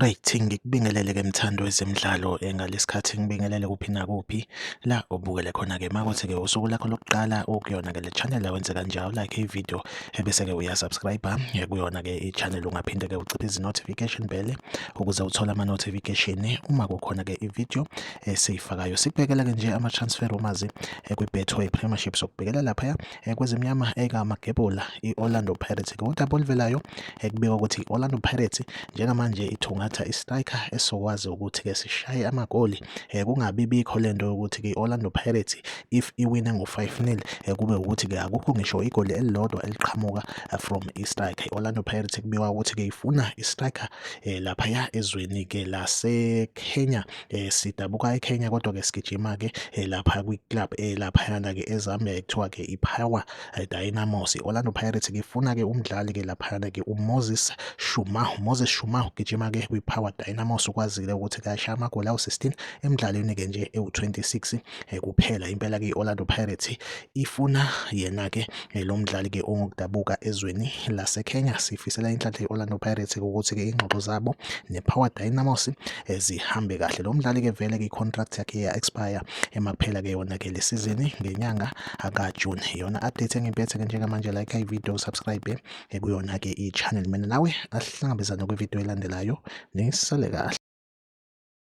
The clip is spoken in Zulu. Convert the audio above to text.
Alright, ngikubingelele-ke mthandi wezemidlalo ngalesikhathi ngibingelele kuphi nakuphi la ubukele khona-ke. Makuthi-ke usuku lakho lokuqala ukuyona-ke le channel awenze kanjalo, like i-video ebese-ke uya-subscribe kuyona-ke i-channel. Ungaphinde-ke uciphe izi-notification bell ukuze uthole ama-notification uma kukhona-ke i-video esiyifakayo. Sikubhekela-ke nje ama-transfer rumors kwi-Betway Premiership, sokubhekela laphaya kwezimnyama ekamagebhula i-Orlando Pirates. Udaba oluvelayo ekubikwa ukuthi i-Orlando Pirates njengamanje ithungatha i-striker esizokwazi ukuthi-ke sishaye amagoli, kungabi bikho lento yokuthi-ke i-Orlando Pirates if iwine ngo-5-0 kube ukuthi-ke akukho ngisho igoli elilodwa eliqhamuka from i-striker. I-Orlando Pirates kubikwa ukuthi-ke ifuna i-striker laphaya ezweni-ke lase-Kenya. Sidabuka eKenya kodwa-ke sigijima-ke lapha kwi-club laphayana-ke eZambia ekuthiwa-ke i-Power Dynamos. I-Orlando Pirates ke ifuna-ke umdlali-ke laphayana-ke uMoses Shuma. Moses Shuma ugijima-ke kwi-Power Dynamos, ukwazile ukuthi-ke ashaye amagoli awu-16 emdlalweni-ke nje ewu-26 kuphela. Impela-ke i-Orlando Pirates ifuna yena-ke lo mdlali-ke ongokudabuka ezweni laseKenya. Sifisela inhlanhla i-Orlando Pirates ukuthi-ke ingxoxo zabo ne-Power Dynamos zihambe kahle. Lo mdlali-ke vele-ke i-contract yakhe iya-expire emakuphela-ke yona-ke le sizini ngenyanga kaJune. Iyona update engiphethe-ke njengamanje. Like i-video, subscribe kuyona-ke i-channel. Mina nawe asihlangabezane kwi-video elandelayo. Nisale kahle.